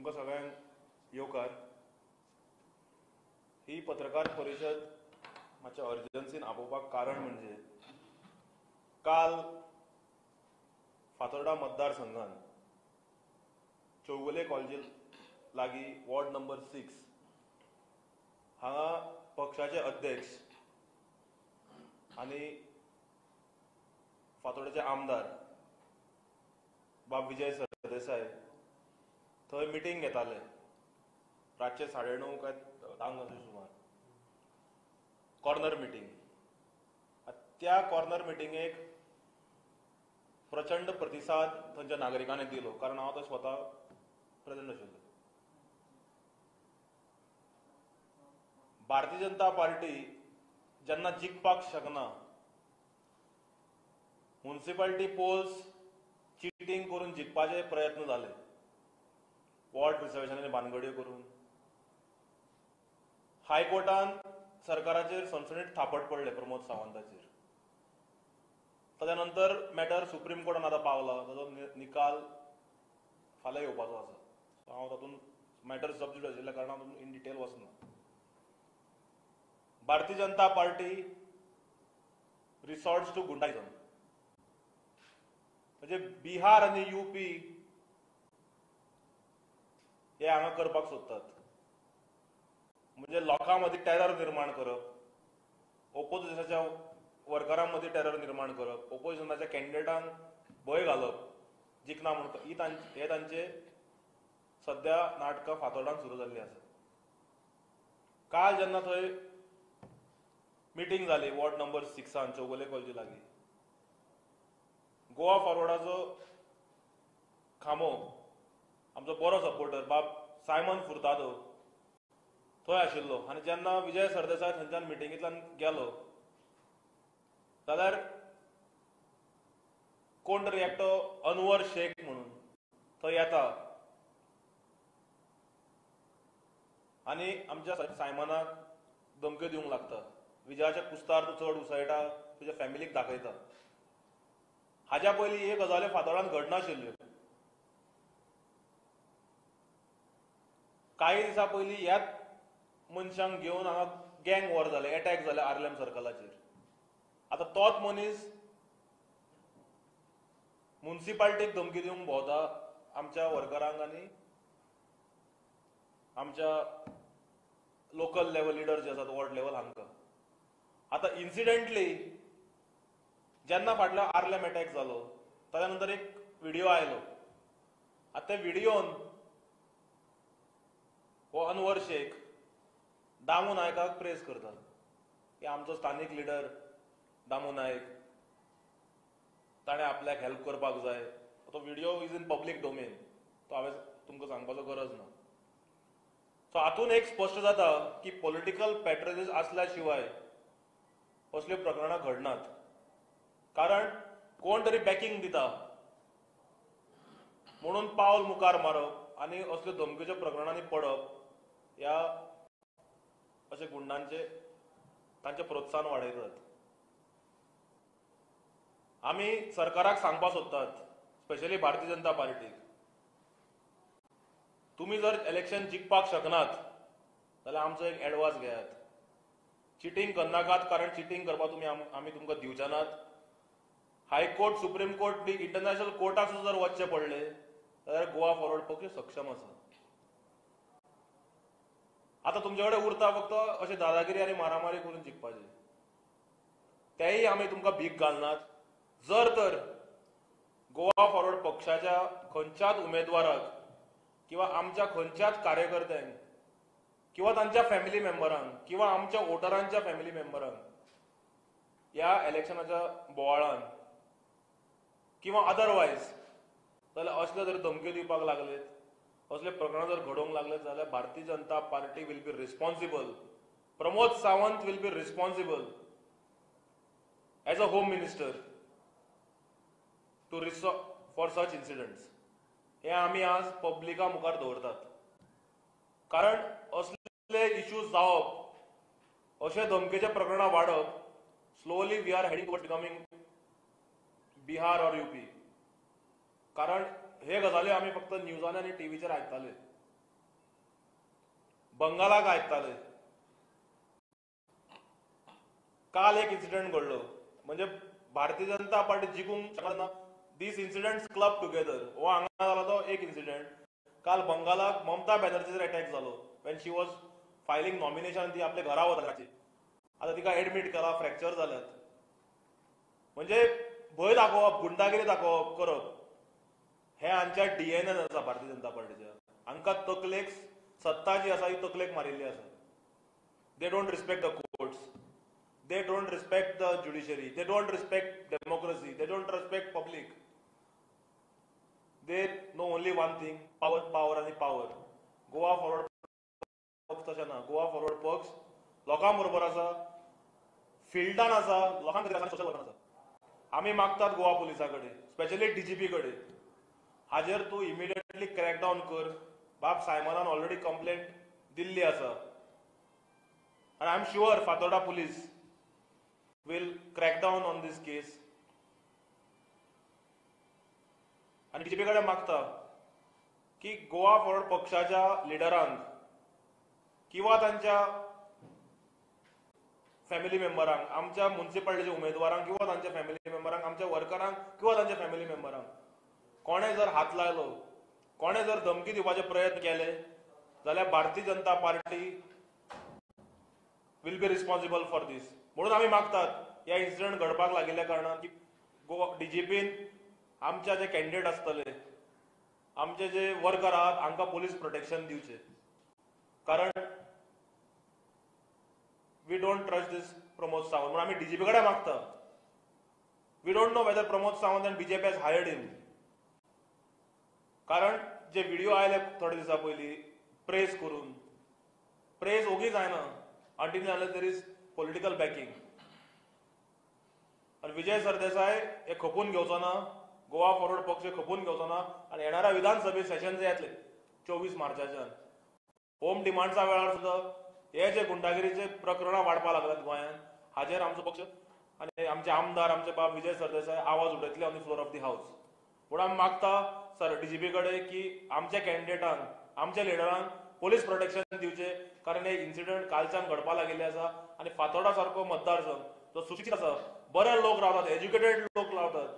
तुमकां सगळ्यांक येवकार. ही पत्रकार परिशद मातशें अर्जन्सीन आपोवपाक कारण म्हणजे काल फातोर्डा मतदारसंघान चौगुले कॉलेजी लागीं वॉर्ड नंबर 6 हांगा पक्षाचे अध्यक्ष आनी फातोर्डेचे आमदार बाब विजय सरदेसाय थंय मिटींग घेताले रातचे 9:30 काय 10 सुमार कॉर्नर मिटींग. त्या कॉर्नर मिटिंगेक प्रचंड प्रतिसाद थंयच्या नागरिकांनी दिलो, कारण हांव थंय स्वता प्रेझेंट आशिल्लो. भारतीय जनता पार्टी जेन्ना जिखपाक शकना, म्युनिसिपालिटी पोल्स चिटींग करून जिखपाचे प्रयत्न जाले, वॉर्ड रिजर्वेशनाचे भानगड्यो करून, हायकोर्टान सरकाराचेर सणसणीत थापट पडले प्रमोद सावंताचेर. ताच्या नंतर मॅटर सुप्रीम कोर्टान आतां पावला, ताचो निकाल फाल्यां येवपाचो आसा. हांव तातूंत मॅटर सब्जेक्ट आशिल्ल्या कारणान तातूंत इन डिटेल वचना. Bharatiya Janata Party resorts to goondaism, म्हणजे बिहार आनी युपी हे हांगा करपाक सोदतात. म्हणजे लोकां मदीं टेरर निर्माण करप, ओपोजिशनाच्या वर्करां मदीं टेरर निर्माण करप, ओपोजिशनाच्या कॅन्डिडेटांक भंय घालप जिखना म्हणून, ही हे तांचे सद्या नाटकां फातोर्डान सुरू जाल्लीं आसात. काल जेन्ना थंय मिटींग जाली वॉर्ड नंबर 6 चौगुले कॉलेजी लागीं, गोवा फॉरवर्डाचो खांबो आमचो बरो सपोर्टर बाब सायमन फुर्तादो थंय आशिल्लो आनी जेन्ना विजय सरदेसाय थंयच्यान मिटिंगेंतल्यान गेलो जाल्यार कोण तरी एकटो अनवर शेख म्हणून थंय येता आनी आमच्या सायमनाक धमक्यो दिवंक लागता, विजयाच्या कुस्तार तूं चड उसळटा, तुज्या फॅमिलीक दाखयता. हाज्या पयलीं हे गजाली फातोर्डान घडनाशिल्ल्यो. कांय दिसां पयलीं ह्याच मनशांक घेवन हांगा गँग वॉर जाले, एटॅक जाले आर्लेम सर्कलाचेर. आतां तोच मनीस म्युनिसिपालिटीक धमकी दिवंक भोंवता आमच्या वर्करांक आनी आमच्या लोकल लेवल लिडर जे आसात वॉर्ड लेवल हांकां. आतां इन्सिडेंटली जेन्ना फाटल्या आर्लेम एटॅक जालो ताच्या नंतर एक व्हिडिओ आयलो. आतां त्या व्हिडियोन हो अनवर शेख दामू नायकाक प्रेस करता की आमचो स्थानीक लिडर दामू नायक, ताणें आपल्याक हेल्प करपाक जाय. तो video is in public domain, तो हांवें तुमकां सांगपाचो गरज ना. सो हातून एक स्पश्ट जाता की पॉलिटिकल पॅट्रनेज आसल्या शिवाय असल्यो प्रकरणां घडनात, कारण कोण तरी बॅकिंग दिता म्हणून पावल मुखार मारप आनी असल्यो धमकीच्या प्रकरणांनी पडप ह्या अशे गुंडांचे तांचे प्रोत्साहन वाडयतात. आमी सरकाराक सांगपाक सोदतात, स्पेशली भारतीय जनता पार्टीक, तुमी जर इलेक्शन जिखपाक शकनात जाल्यार आमचो एक एडवान्स घेयात. चिटींग करनाकात, कारण चिटींग करपाक तुमी आमी तुमकां दिवचे नात. हायकोर्ट, सुप्रीम कोर्ट बी इंटरनॅशनल कोर्टाक सुद्दां जर वचचें पडलें जाल्यार गोवा फॉरवर्ड पक्ष सक्षम आसा. आतां तुमचे कडेन उरता फक्त अशें दादागिरी आनी मारामारी करून जिखपाचें, तेंय आमी तुमकां भीक घालनात. जर तर गोवा फॉरवर्ड पक्षाच्या खंयच्याच उमेदवाराक किंवा आमच्या खंयच्याच कार्यकर्त्यांक किंवा तांच्या फॅमिली मेंबरांक किंवा आमच्या वोटरांच्या फॅमिली मेंबरांक ह्या इलेक्शनाच्या बोवाळान किंवा अदरवायज जाल्यार असले जर धमक्यो दिवपाक लागलेत, असले प्रकरणां जर घडोवंक लागलेत जाल्यार Bharatiya Janata Party will be responsible, Pramod Sawant will be responsible as a home minister to for such incidents. हे आमी आज पब्लिका मुखार दवरतात, कारण असले इश्यूज जावप, अशे धमकेचे प्रकरणां वाडप, slowly we are heading toward becoming Bihar or UP. कारण हे गजाली आमी फक्त न्यूजांनी आनी टीव्हीचेर आयकताले. बंगालाक आयकताले. काल एक इन्सिडंट घडलो, म्हणजे भारतीय जनता पार्टी जिखूंक शकना. दीस इन्सिडंट्स क्लब टुगेदर. हो हांगा जाला तो एक इन्सिडंट. काल बंगालाक ममता बॅनर्जीचेर अटॅक जालो when she was filing nomination. ती आपल्या घरा वता, आतां तिका एडमीट केला, फ्रॅक्चर जाल्यात. म्हणजे भंय दाखोवप, गुंडागिरी दाखोवप करप हे हांच्या डीएनए आसा भारतीय जनता पार्टीच्या. हांकां तकलेक सत्ता जी आसा ती तकलेक मारिल्ली आसा. They don't respect the courts, they don't respect the judiciary, they don't respect democracy, they don't respect public. They know only one thing, power, power आनी पावर. गोवा फॉरवर्ड पक्ष तशें ना. गोवा फॉरवर्ड पक्ष लोकां बरोबर आसा, फिल्डान आसा, लोकां खातीर आसा, सोशल वर्कान आसा. आमी मागतात गोवा पुलिसा कडेन, स्पेशली डीजीपी कडेन, हाजेर तूं इमिडिएटली क्रॅकडावन कर. बाब सायमनान ऑलरेडी कंप्लेंट दिल्ली आसा आनी I am sure Fatorda police will crack down on this case. आनी डीजीपी कडेन मागता की गोवा फॉरवर्ड पक्षाच्या लिडरांक किंवा तांच्या फॅमिली मेंबरांक, आमच्या मुन्सिपालिटीच्या उमेदवारांक किंवा तांच्या फॅमिली मेंबरांक, आमच्या वर्करांक किंवा तांच्या फॅमिली मेंबरांक कोणें जर हात लायलो, कोणें जर धमकी दिवपाचे प्रयत्न केले जाल्यार Bharatiya Janata Party will be responsible for this. म्हणून आमी मागतात ह्या इन्सिडंट घडपाक लागिल्ल्या कारणान की गोवा डीजीपीन आमच्या जे कॅन्डिडेट आसतले, आमचे जे वर्कर आहात, हांकां पोलीस प्रोटेक्शन दिवचें. कारण we don't trust this Pramod Sawant. म्हणून आमी डीजीपी कडेन मागता. We don't know whether Pramod Sawant and BJP has hired him. कारण जे व्हिडिओ आयले थोडे दिसां पयलीं प्रेस करून, प्रेस ओगी जायना until unless there is political backing. आनी विजय सरदेसाय हे खपून घेवचो ना, गोवा फॉरवर्ड पक्ष खपून घेवचो ना. आनी येणाऱ्या विधानसभे सेशन जे येतले 24 मार्चाच्यान होम डिमांड्सा वेळार सुद्दां हे जे गुंडागिरीचे प्रकरणां वाडपाक लागल्यात गोंयांत, हाजेर आमचो पक्ष आनी आमचे आमदार, आमचे बाब विजय सरदेसाय आवाज उठयतले on the floor of the house. पूण आमी मागता सर डीजीपी कडेन की आमच्या कॅन्डिडेटांक, आमच्या लिडरांक पोलीस प्रोटेक्शन दिवचें. कारण हे इन्सिडंट कालच्यान घडपाक लागिल्ले आसा आनी फातोर्डा सारको मतदारसंघ जो सुशिक्षीत आसा, बरे लोक रावतात, एज्युकेटेड लोक रावतात,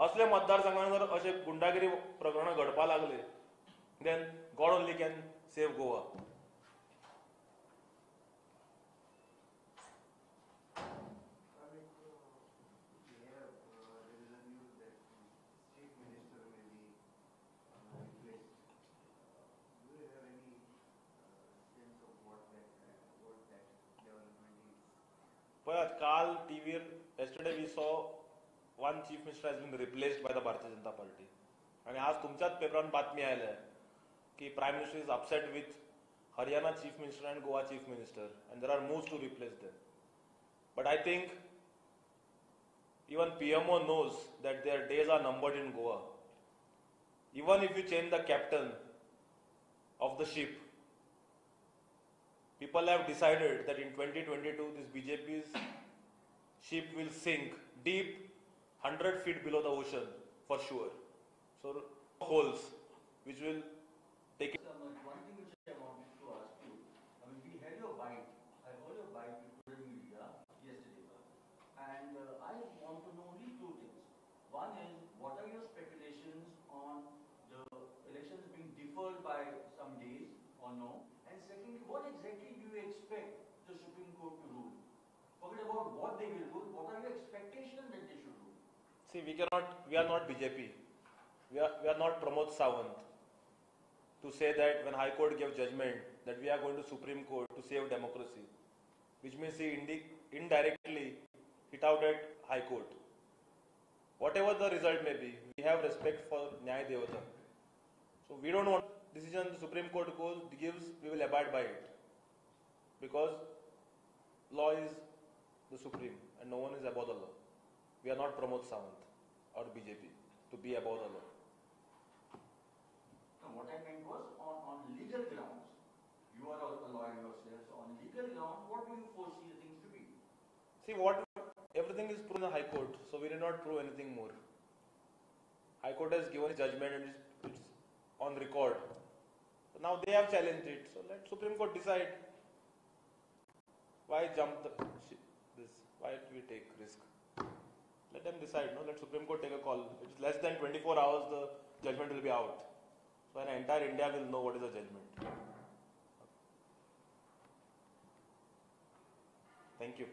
असले मतदारसंघान जर अशे गुंडागिरी प्रकरणां घडपाक लागले then God only can save Goa. पळयात काल टीव्हीर yesterday we saw one chief minister has been replaced by the Bharatiya Janata Party. आनी आज तुमच्याच पेपरान बातमी आयल्या की prime minister is upset with Haryana chief minister and Goa chief minister and there are moves to replace them. But I think even PMO knows that their days are numbered in Goa. Even if you change the captain of the ship, people have decided that in 2022 this BJP's ship will sink deep 100 feet below the ocean for sure. So holes which will take it. One thing which I wanted to ask you, I mean, we had your bite, I heard your bite with the media yesterday, and I want to know only two things. One is, what are your speculations on the elections being deferred by some days or no? And secondly, what exactly do you expect the Supreme Court to rule? Forget about what they will rule, what are your expectations that they should rule? See, we are not BJP. We are not Pramod Sawant to say that when High Court gave judgment that we are going to Supreme Court to save democracy, which means he indirectly hit out at High Court. Whatever the result may be, we have respect for Nyaya Devata. So we don't want decision the Supreme Court gives, we will abide by it, because law is the supreme and no one is above the law. We are not Pramod Sawant or BJP to be above the law. No, what I meant was on legal grounds. You are a lawyer yourself, so on legal grounds, what do you foresee the things to be? See, everything is proven in the High Court, so we did not prove anything more. High Court has given a judgment and it's on record. Now they have challenged it. So let Supreme Court decide. Why jump the this? Why do we take risk? Let them decide. No, let Supreme Court take a call. It's less than 24 hours. The judgment will be out. So an entire India will know what is the judgment. Thank you.